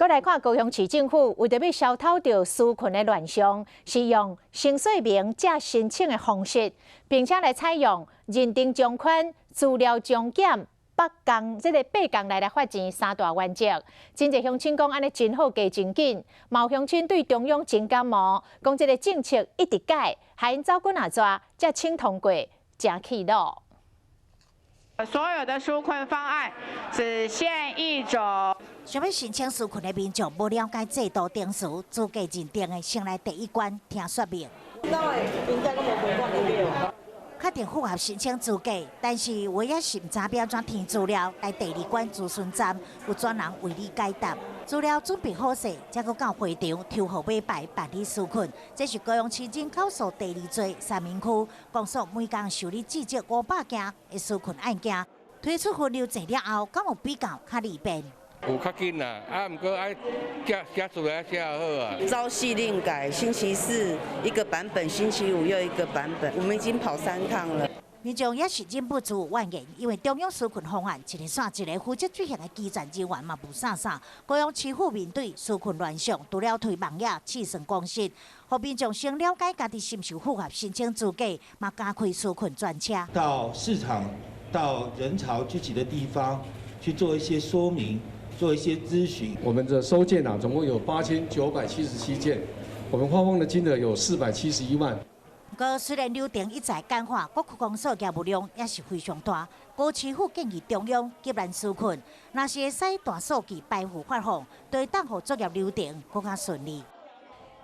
閣來看高雄市政府為著欲消除著紓困的亂象，是用先說明才申請的方式，並且來採用認定從寬、資料從簡、八工這个八工來罰錢三大原則。真濟鄉親講按呢真好，加真緊。嘛有鄉親對中央真感冒，講這个政策一直改，害𪜶走幾若逝，才請通過，誠氣惱。所有的紓困方案只限一種。想欲申請紓困的民眾無了解制度程序，資格認定的，先來第一關聽說明。確定符合申請資格，但是有的是毋知欲按怎填資料，來第二關諮詢站有專人為你解答。資料準備好勢，才閣到會場抽號碼牌辦理紓困。這是高雄市人口數第二濟三民區，公所每工受理至少500件的紓困案件，推出分流制了後，敢有比較較利便？有較緊啦，啊，毋過愛寫寫出來寫好啊。朝夕令改，星期四一個版本，星期五又一個版本，我們已經跑三趟了。民眾也是忍不住怨言，因為中央紓困方案一个煞一个，負責執行的基層人員嘛無啥啥。高雄市府面對紓困亂象，除了推網頁試算公式，予民眾先了解家己是毋是符合申請資格，嘛加開紓困專車。到市場、到人潮聚集的地方去做一些說明，做一些諮詢。我們的收件啊，總共有8977件，我們發放的金額有471萬。閣雖然流程一再簡化，各區公所業務量也是非常大。高市府建議中央急難紓困，若是會使大數據排付發放，對當予作業流程閣較順利。